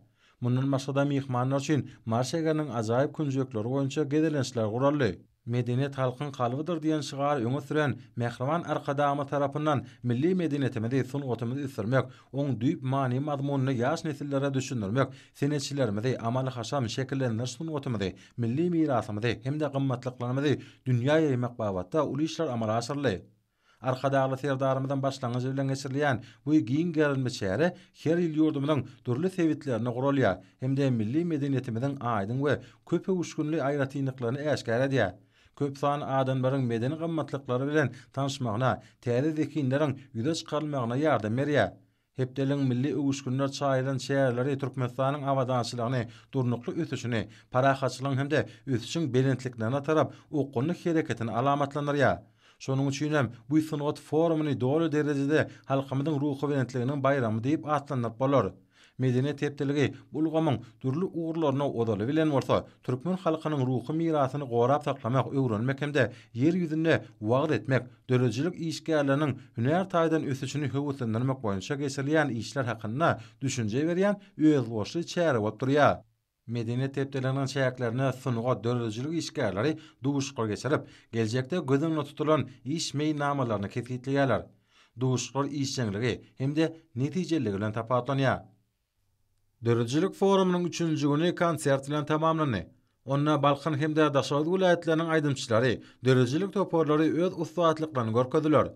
Mundan başga-da myhmanlar üçin Mary şägeriniň ajaýyp künjekleri boýunça gezelençler guraldy. Medeniýet halkyň kalbydyr diýen şygary öňe süren mähriban Arkadagymyz tarapyndan milli medeniýetimizi, sungatymyzy ösdürmek, oň düýp many-mazmunyny ýaş nesillere düşündirmek, senetçilerimizi, amaly-haşam, şekillendiriş sungatymyzy, milli mirasymyzy hem-de gymmatlyklarymyzy dünýä ýaýmak babatda uly işler amala aşyryldy. Arkadagly Serdarymyzyň başlangyjy bilen geçirilýän bu giň gerimli çäre her ýyl ýurdumyzyň dürli sebitlerinde guralýar hem-de milli medeniýetimiziň aýdyň we köpöwüşginli aýratynlyklaryny äşgär edýär. Köp sanly adamlaryň medeni gymmatlyklary bilen tanyşmagyna, täze zehinleriň ýüze çykarylmagyna ýardam berýär. Hepdeligiň milli öwüşginler çaýylan çäreleri Türkmenistanyň abadançylygyny, durnukly ösüşini, parahatçylygyň hem-de ösüşiň belentliklerine tarap okgunly hereketini alamatlandyrýar. Şonuň üçin hem bu sungat forumyny doly derejede halkymyzyň ruhubelentliginiň baýramy diýip atlandyryp bolar. Medeniýet hepdeligi bu ulgamyň dürli ugurlaryna ozaly bilen bolsa, türkmen halkynyň ruhy mirasyny gorap saklamak, öwrenmek hem-de Ýer ýüzünde wagyz etmek, döredijilik işgärleriniň hünär taýdan ösüşini höweslendirmek boýunça geçirilýän işler hakynda düşünje berýän özboluşly çäre bolup durýar. Medeniýet hepdeliginiň çäklerinde sungat, döredijilik işgärleri duşuşyklar geçirip, geljekde göz öňünde tutulan iş meýilnamalaryny kesgitleýärler. Duşuşyklar işjeňligi hem-de netijeliligi bilen tapawutlanýar. Döredijilik forumynyň üçünji güni konsert bilen tamamlandy. Onda Balkan hem-de Daşoguz welaýatlarynyň aýdymçylary, döredijilik toparlary öz ussatlyklaryny görkezdiler.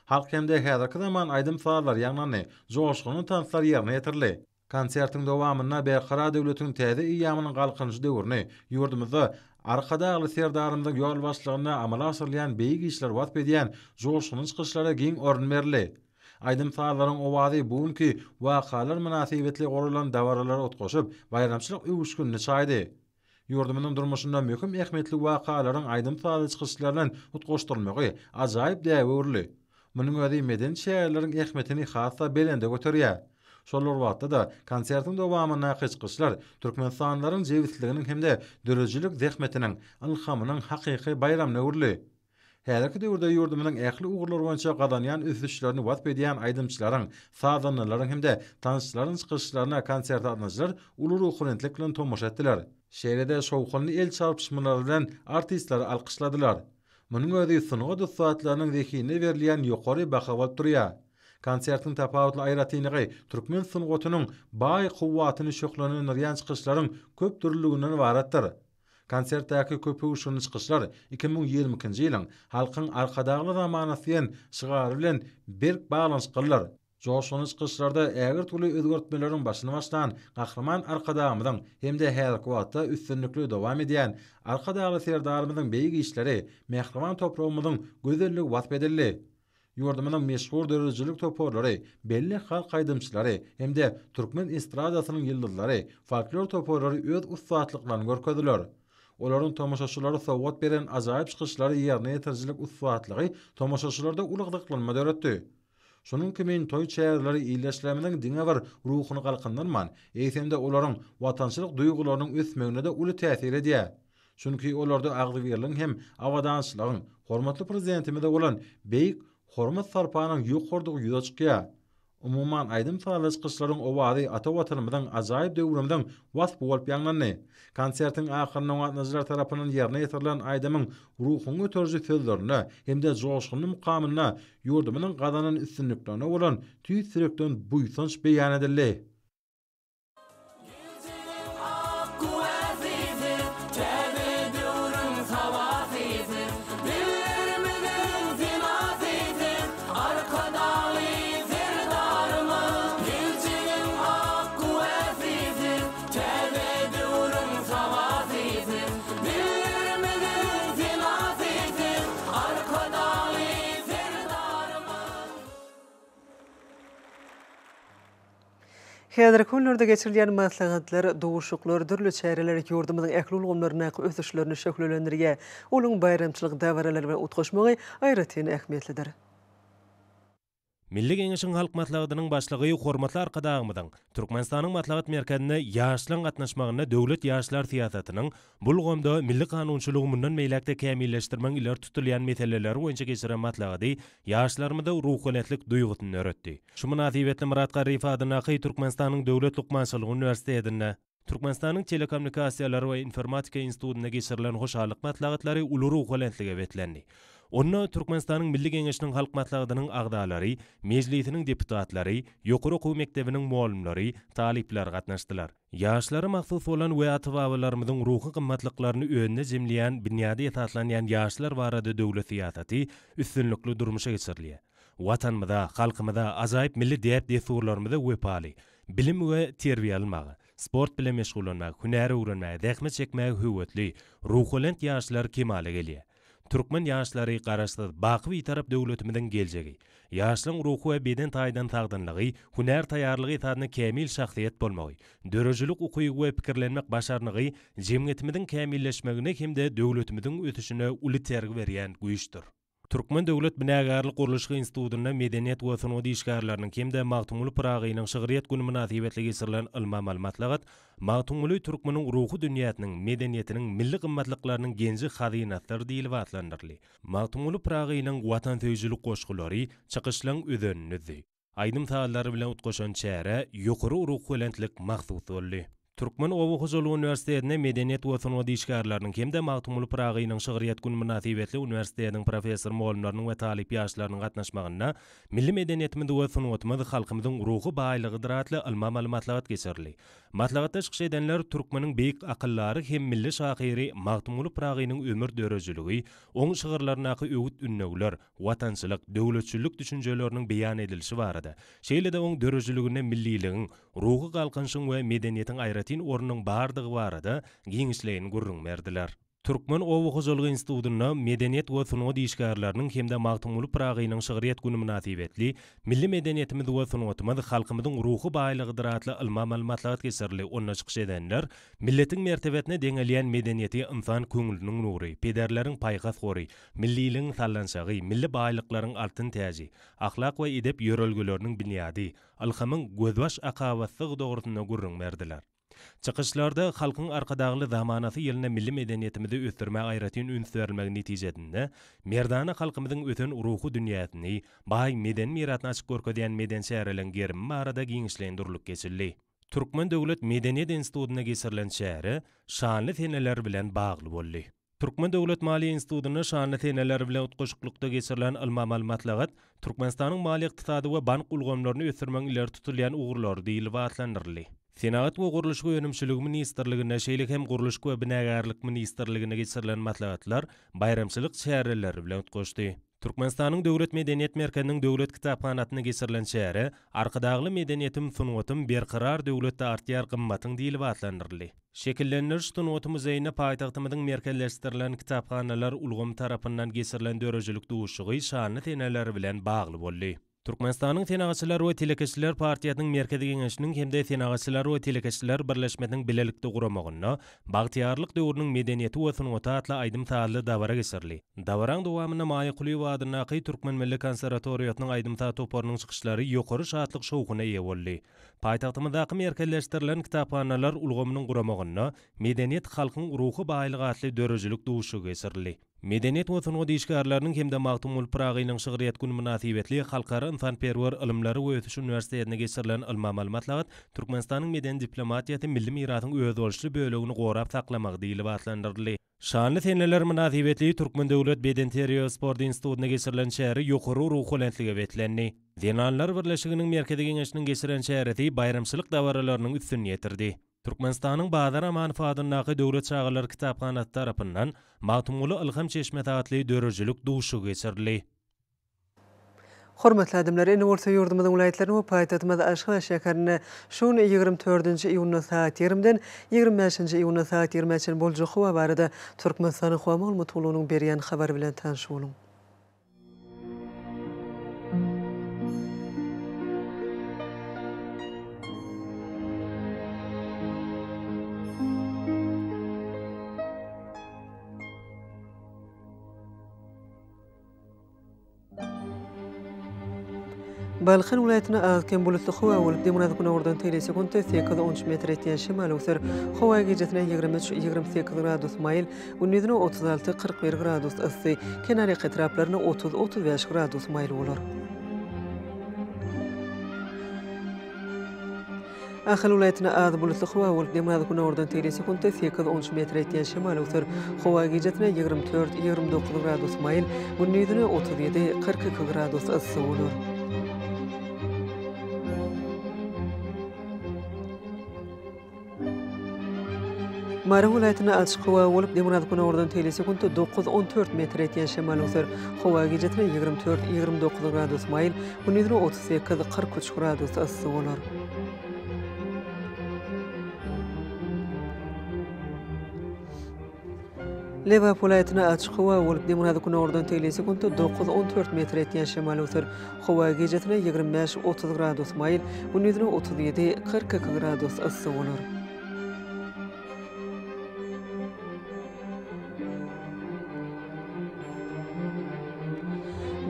Halk hem-de häzirki zaman aýdym-sazlary ýaňlandy, joşgunly tanslar ýerine ýetirildi. Konsertiň dowamynda Berkarar döwletiň täze eýýamynyň Galkynyşy döwrüni, ýurdumyzda Arkadagly Serdarymyzyň ýolbaşçylygynda amala aşyrylýan beýik işleri wasp edýän joşgunly çykyşlara giň orun berildi. Aýdym-sazlaryň owazy bu günki wakalar mynasybetli guralan dabaralara utgaşyp, baýramçylyk öwüşginini çaýdy. Ýurdumyzyň durmuşynda möhüm ähmiýetli wakalaryň aýdym-sazly çykyşlar bilen utgaşdyrylmagy ajaýyp däbe öwrüldi. Munuň özi medeni çäreleriň ähmiýetini has-da belende göterýär. Şol bir wagtda-da, konsertiň dowamyndaky çykyşlar türkmenistanlylaryň jebisliginiň hem-de döredijilik zähmetiniň, ylhamynyň hakyky baýramyna öwrüldi. Häzirki döwürde ýurdumyzyň ähli ugurlar boýunça gazanýan ösüşlerini wasp edýän aýdymçylaryň, sazandalaryň hem-de tansçylaryň çykyşlaryna konserte gatnaşyjylar uly ruhubelentlik bilen tomaşa etdiler. Şeýle-de şowhunly el çarpyşmalar bilen artistleri alkyşladylar. Munuň özi sungat ussatlarynyň zehinine berilýän ýokary baha bolup durýar. Konsertiň tapawutly aýratynlygy türkmen sungatynyň baý kuwwatyny şöhlelendirýän çykyşlaryň köp dürlüliginden ybaratdyr. Konsertdäki köpöwüşginli çykyşlar 2022-nji ýylyň Halkyň Arkadagly zamanasy diýen şygary bilen berk baglanyşyklydyr. Joşgunly çykyşlarda ägirt uly özgertmeleriň başyny başlan Gahryman Arkadagymyzyň hem-de häzirki wagtda üstünlikli dowam edýän Arkadagly Serdarymyzyň beýik işleri, mähriban topragymyzyň gözelligi wasp edildi. Ýurdumyzyň meşhur döredijilik toparlary, belli halk aýdymçylary hem-de türkmen estradasynyň ýyldyzlary, folklor toparlary öz ussatlyklaryny görkezdiler. Olaryň tomaşaçylara sowgat beren ajaýyp çykyşlary ýerine ýetirijilik ussatlygy tomaşaçylarda uly gyzyklanma döretdi. Şunuň kimin toý çäreleri ildeşlerimiziň diňe bir ruhuny galkyndyrman, eýsem-de olaryň watançylyk duýgularynyň ösmegine-de uly täsir edýär. Çünki olarda agzybirligiň hem abadançylygyň, hormatly Prezidentimize bolan beýik hormat-sarpanyň ýokarydygy ýüze çykýar. Umuman, aýdym-sazly çykyşlaryň owazy ata Watanymyzyň ajaýyp döwrümiziň waspy bolup ýaňlandy. Konsertiň ahyrynda gatnaşyjylar tarapyndan ýerine ýetirilen aýdymyň ruhuňy göteriji sözlerinde hem-de joşgunly mukamynda ýurdumyzyň gazanan üstünliklerine bolan tüýs ýürekden buýsanç beýan edildi. Geljegiň ak güwäsi siz, Täze döwrüň sabasy siz, Dillerimiziň senasy siz, Arkadagly Serdarymyz. Geljegiň ak güwäsi siz, Täze döwrüň sabasy siz, Dillerimiziň senasy siz, Arkadagly Serdarymyz. Häzirki günlerde geçirilýän maslahatlar, duşuşyklar, dürli çäreler ýurdumyzyň ähli ulgamlaryndaky ösüşlerini şöhlelendirýär. Olaryň baýramçylyk dabaralary bilen utgaşmagy aýratyn ähmiýetlidir. Milli Geňeşiň Halk Maslahatynyň Başlygy hormatly Arkadagymyzyň Türkmenistanyň Maslahat merkezinde ýaşlaryň gatnaşmagynda döwlet ýaşlar syýasatynyň bu ulgamda milli kanunçylygy mundan beýläk-de kämilleşdirmegiň ileri tutulýan meseleleri boýunça geçiren maslahaty ýaşlarymyzda ruhubelentlik duýgusyny döretdi. Şu mynasybetli Myrat Garryýew adyndaky Türkmenistanyň Döwlet lukmançylyk uniwersitetinde. Türkmenistanyň Telekommunikasiýalar we informatika institutynda geçirilen hoşallyk maslahatlary uly ruhubelentlige beslendi. Onda Türkmenistanyň Milli Geňeşiniň Halk Maslahatynyň agzalary, Mejlisiniň deputatlary, ýokary okuw mekdebiniň mugallymlary, talyplar gatnaşdylar. Ýaşlara mahsus bolan we ata-babalarymyzyň ruhy gymmatlyklaryny özünde jemleýän binýada esaslanýan ýaşlar barada döwlet syýasaty üstünlikli durmuşa geçirilýär. Watanymyza, halkymyza, ajaýyp milli däp-dessurlarymyza wepaly, bilim we terbiýe almaga, sport bilen meşgullanmaga, hünär öwrenmäge, zähmet çekmäge höwesli, ruhubelent ýaşlar kemala gelýär. Türkmen ýaşlary Garaşsyz, baky Bitarap döwletimiziň geljegi. Ýaşlaryň ruhy we beden taýdan sagdynlygy, hünär taýýarlygy esasynda kämil şahsyýet bolmagy, döredijilik ukyby we pikirlenmek başarnygy jemgyýetimiziň kämilleşmegine hem-de döwletimiziň ösüşine uly itergi berýän güýçdür. Türkmen döwlet binagärlik-gurluşyk institutynda medeniýet we sungat işgärleriniň hem-de Magtymguly Pyragynyň şygryýet güni mynasybetli geçirilen ylmy-amaly maslahat Magtymguly türkmeniň ruhy dünýäsiniň, medeniýetiniň, milli gymmatlyklarynyň genji-hazynasydyr diýlip atlandyryldy. Magtymguly Pyragynyň watansöýüjilik goşgulary çykyşlaryň özenini düzdi. Aýdym-sazlar bilen utgaşan çärä ýokary ruhubelentlik mahsus boldy. Türkmen oba hojalyk uniwersitetinde medeniýet we sungat işgärleriniň hem-de Magtymguly Pyragynyň şygryýet güni mynasybetli uniwersitetiň professor-mugallymlarynyň we talyp ýaşlarynyň gatnaşmagynda Milli medeniýetimiz we sungatymyz halkymyzyň ruhy baýlygydyr atly ylmy-amaly maslahat geçirildi. Maslahatda çykyş edenler türkmeniň beýik akyldary hem milli şahyry Magtymguly Pyragynyň ömür döredijiligi, oň şygyrlaryndaky öwüt-ündewler, watançylyk, döwletçillik düşünjeleriniň beýan edilişi barada, şeýle-de oň döredijiliginde milliligiň, ruhy galkynyşyň we medeniýetiň aýratyn ornunyň bardygy barada giňişleýin gürrüň berdiler. Türkmen oba hojalygy institutynda Medeniýet we sungat işgärleriniň hem-de Magtymguly Pyragynyň şygryýet güni mynasybetli Milli medeniýetimiz we sungatymyz halkymyzyň ruhy baýlygydyr atly ylmy-amaly maslahat geçirildi. Onda çykyş edenler milletiň mertebesine deňelýän medeniýeti ynsan köňlüniň nury, pederleriň paýhas gory, milliligiň sallançagy, milli baýlyklaryň altyn täji, ahlak we edep ýörelgeleriniň binýady, ylhamyň gözbaş akabasydygy dogrusynda gürrüň berdiler. Çykyşlarda Halkyň Arkadagly zamanasy ýylynda milli medeniýetimizi ösdürmäge aýratyn üns berilmegi netijesinde, merdana halkymyzyň ösen ruhy dünýäsini, baý medeni mirasyny açyp görkezýän medeni çäreleriň gerimi barada giňişleýin durlup geçildi. Türkmen döwlet medeniýet institutynda geçirilen çäre şanly seneler bilen bagly boldy. Türkmen döwlet maliýe institutynda şanly seneler bilen utgaşyklykda geçirilen ylmy-amaly maslahat Türkmenistanyň maliýe-ykdysady we bank ulgamlaryny ösdürmegiň ileri tutulýan ugurlary diýlip atlandyryldy. Senagat we gurluşyk önümçiligi ministrliginde, şeýle hem Gurluşyk we binagärlik ministrliginde geçirilen maslahatlar baýramçylyk çäreleri bilen utgaşdy. Türkmenistanyň Döwlet medeniýet merkeziniň Döwlet kitaphanasynda geçirilen çäre Arkadagly medeniýetim, sungatym, Berkarar döwletde artýar gymmatyň diýlip atlandyryldy. Şekillendiriş sungaty muzeýinde paýtagtymyzyň merkezleşdirilen kitaphanalar ulgamy tarapyndan geçirilen döredijilik duşuşygy şanly seneler bilen bagly boldy. Türkmenistanyň Senagatçylar we telekeçiler partiýasynyň Merkezi Geňeşiniň hem-de Senagatçylar we telekeçiler birleşmesiniň bilelikde guramagynda Bagtyýarlyk döwrüniň medeniýeti we sungaty atly aýdym-sazly dabara geçirildi. Dabaraň dowamynda Maýa Kulyýewa adyndaky Türkmen milli konserwatoriýasynyň aýdym-saz toparynyň çykyşlary ýokary şatlyk-şowhuna eýe boldy. Paýtagtymyzdaky merkezleşdirilen kitaphanalar ulgamynyň guramagynda Medeniýet halkyň ruhy baýlygy atly döredijilik duşuşygy geçirildi. Medeniýet we sungat işgärleriniň hem-de Magtymguly Pyragynyň şygryýet güni mynasybetli Halkara ynsanperwer ylymlary we ösüş uniwersitetinde geçirilen ylmy-amaly maslahat Türkmenistanyň medeni diplomatiýasy milli mirasyň özboluşly bölegini gorap saklamagy diýlip atlandyryldy. Şanly seneler mynasybetli Türkmen döwlet bedenterbiýe we sport institutynda geçirilen çäre ýokary ruhubelentlige beslendi. Zenanlar birleşiginiň Merkezi Geňeşiniň geçiren çäresi baýramçylyk dabaralarynyň üstüni ýetirdi. Türkmenistanyň Bazar Amanow adyndaky Döwlet çagalar kitaphanasy tarapyndan Magtymguly ylham çeşmesi atly döredijilik duşuşygy geçirildi. Hormatly adamlar, indi bolsa ýurdumyzyň welaýatlarynda we paýtagtymyz Aşgabat şäherinde şu gün ýigrimi dördünji iýunda sagat ýigrimiden ýigrimi bäşinji iýunda sagat ýigrimä çenli boljak howa barada Türkmenistanyň Howa maglumat gullugynyň berýän habary bilen tanyş boluň. Balkan welaýatynda az-kem bulutly howa bolup, demirgazyk-günordan tegelek sekuntda sekiz-on üç metr etýän şemal öwser. Howa gijesine 23, 28 gradus maýyl, gündizine 36, 41 gradus yssy, kenarýaka etraplarynda 30, 35 gradus maýyl bolar. Ahal welaýatynda az bulutly howa bolup, demirgazyk-günordan tegelek sekuntda sekiz, on üç metre ýetýän şemal öwser. Howa gijesine 24, 29 gradus maýyl, gündizine 37, 42 gradus yssy bolar. Mary welaýatynda açyk howa bolup, demirgazyk-günordan tegelek sekuntda dokuz, on dört metre ýetýän şemal öwser. Howa gijesine 24, 29 gradus maýyl, gündizine 38, 43 gradus yssy bolar. Lebap welaýatynda açyk howa bolup, demirgazyk-günordan tegelek sekuntda dokuz, on dört metre ýetýän şemal öwser. Howa gijesine 25, 30 gradus maýyl, gündizine 37, 42 gradus yssy bolar.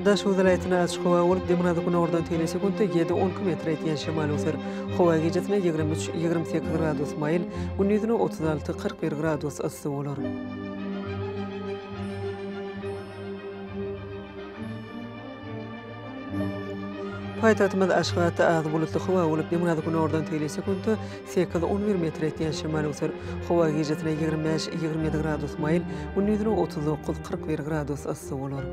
Daşoguz welaýatynda açyk howa bolup, demirgazyk-günordan tegelek sekuntda ýedi, on iki metre ýetýän şemal öwser. Howa gijesine 23, 28 gradus maýyl, gündizine 36, 41 gradus yssy bolar. Paýtagtymyz Aşgabatda az bulutly howa bolup, demirgazyk-günordan tegelek sekuntda sekiz, on bir metre ýetýän şemal öwser. Howa gijesine 25, 27 gradus maýyl, gündizine 39, 41 gradus yssy bolar.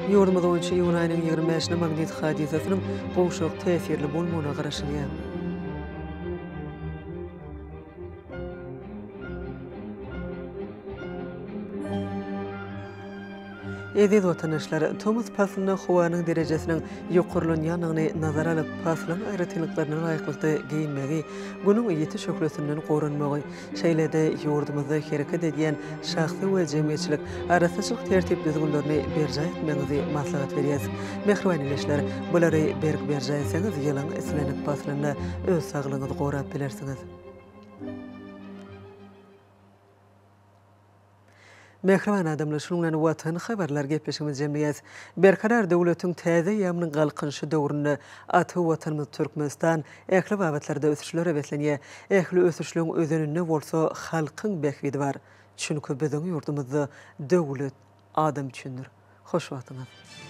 Ýurdumyz boýunça iýun aýynyň 25-ine magnit hadysasynyň gowşak täsirli bolmagyna garaşylýar. Eziz watandaşlar, tomus paslynda howanyň derejesiniň ýokarlanýandygyny nazara alyp, paslyň aýratynlyklaryna laýyklykda geýinmegi, Günüň ýiti şöhlesinden goranmagy, şeýle-de ýurdumyzda hereket edýän şahsy we jemgyýetçilik arassaçylyk tertip-düzgünlerini berjaý etmegiňizi maslahat berýäris. Mähriban ildeşler, bulary berk berjaý etseňiz, ýylyň islendik paslynda öz saglygyňyzy gorap bilersiňiz. Mähriban adamlar, şunuň bilen Watan habarlar gepleşigimizi jemleýäs. Berkarar döwletiň täze eýýamynyň Galkynyşy döwründe ata Watanymyz Türkmenistan ähli babatlarda ösüşlere beslenýär. Ähli ösüşleň özeninde bolsa halkyň bähbidi bar. Çünki biziň ýurdumyzda döwlet adam üçindir. Hoş wagtyňyz!